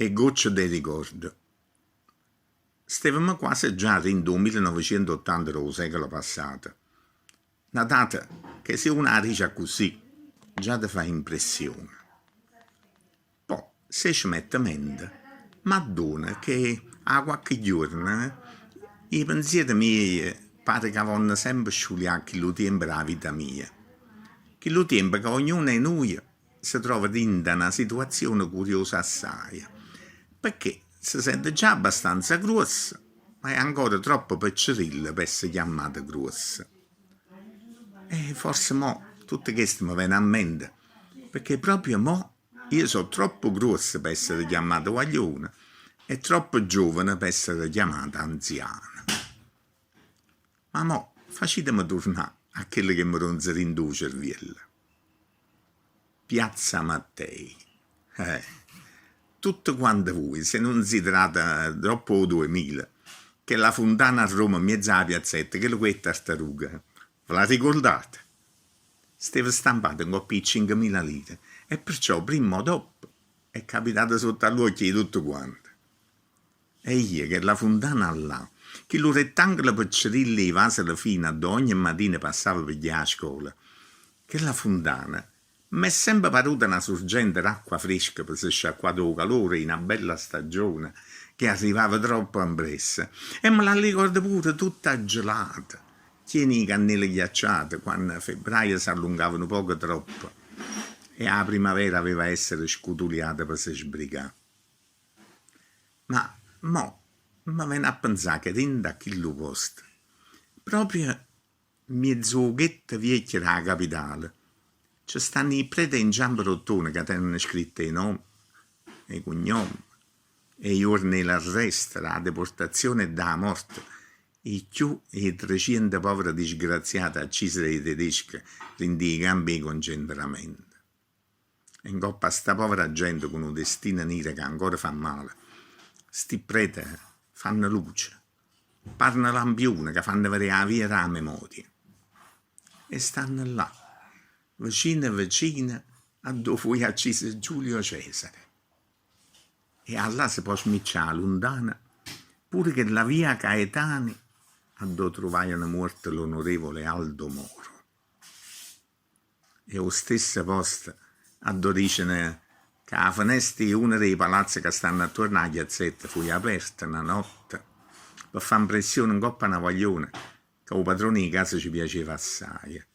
E gocce d' 'e ricorde. Stevemo quase già dint' 'o millenovecentottanta d' 'o secolo passato. Na data che si uno 'a dice accussì già te fa impressione. Po' se ce mette mente, m'addono che 'a quacche juorno 'e penziere mieje pare ca vonno sempe sciulià a chillu tiempo d' 'a vita mia. Chillu tiempo ca ognuno 'e nuje se trova dint' a na situazione curiosa assaje, pecché se sente già abbastanza gruosso, ma è ancora troppo piccerillo p'esse chiammato gruosso. E forse mo tutto chesto me vene a mente pecché proprio mo io so' troppo gruosso p'essere chiammato guaglione e troppo giovane p'essere chiammato anziano. Ma mo faciteme turnà a chello che me ronza dint' 'o cerviello. Piazza Mattei. Eh. Tutte quante vuje, se nun site nate doppo 'o duemila, chella funtana a Roma mmiez' 'a piazzetta, chella cu 'e tartarughe, ve la ricordate? Steva stampata 'ncopp' 'e cinchemila lire e perciò primma o doppo è capitata sotto a ll'uocchie 'e tutte quante. E io, chella funtana là, chillu rettangolo piccerillo 'e vasele fine addò ogne matina passavo pe gghì 'a scola, chella funtana m'è sempe paruta na surgente d'acqua fresca pe se sciacquà d' 'o calore 'e na bella stagione che arrivava troppo ampressa e me l'allicordo pure tutta gelata, chiena 'e cannele ghiacciate quanno febbraio s'allungava nu poco troppo e 'a primavera aveva essere scutuliata pe se sbrigà. Ma mo me vene a penzà che dint' a chillu posto, proprio mmiez' 'o ghetto viecchio d' 'a capitale, ce stanno 'e prete 'e 'nciampe d'ottone ca teneno scritto 'e nomme, 'e cugnomme, 'e juorne 'e l'arresto, d' 'a deportazione e d' 'a morte 'e cchiù 'e treciento povere disgraziate accise da 'e tedesche dint' 'e campi 'e concentramento. E 'ncopp' a sta povera gente cu nu destino niro ca ancora fa male, sti prete fanno luce, pareno lampiune ca fanno vedè 'a via d' 'a memoria. E stanno là, vicino vicino addò fuje acciso Giulio Cesare. E 'a là se po' smiccià 'a luntano pure chella via Caetani addò truvajeno muorto l'onorevole Aldo Moro. È 'o stesso posto addò diceno ca 'a fenesta 'e uno d' 'e palazze ca stanno attuorno 'a chiazzetta fuje aperta na notte pe fa 'mpressione 'ncopp' a na guagliona ca 'o padrone 'e casa ce piaceva assaje.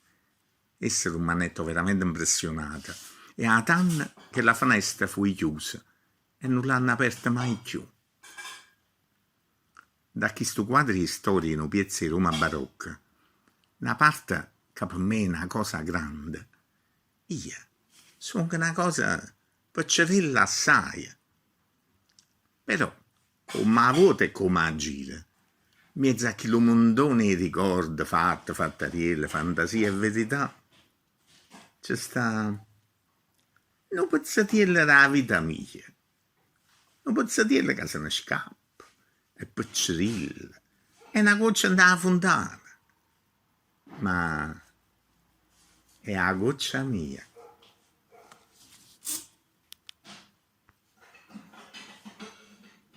Essa rummanette overamente 'mpressionata e 'a tanno chella fenesta fuje chiusa e nun l'hanno aperta maje cchiù. Da chistu quadro 'e storia 'e nu piezzo 'e Roma barocca, na parte ca pe me è na cosa grande, io songo na cosa piccerella assaje. Però, comme 'a vuote e comme 'a gire, mmiezzo a chillu muntone 'e ricorde, fatte, fattarielle, fantasie e verità, ce sta nu pezzetiello d' 'a vita mia. Nu pezzetiello ca se ne scappa, è piccerillo, è na goccia 'int' 'a funtana, ma è 'a goccia mia.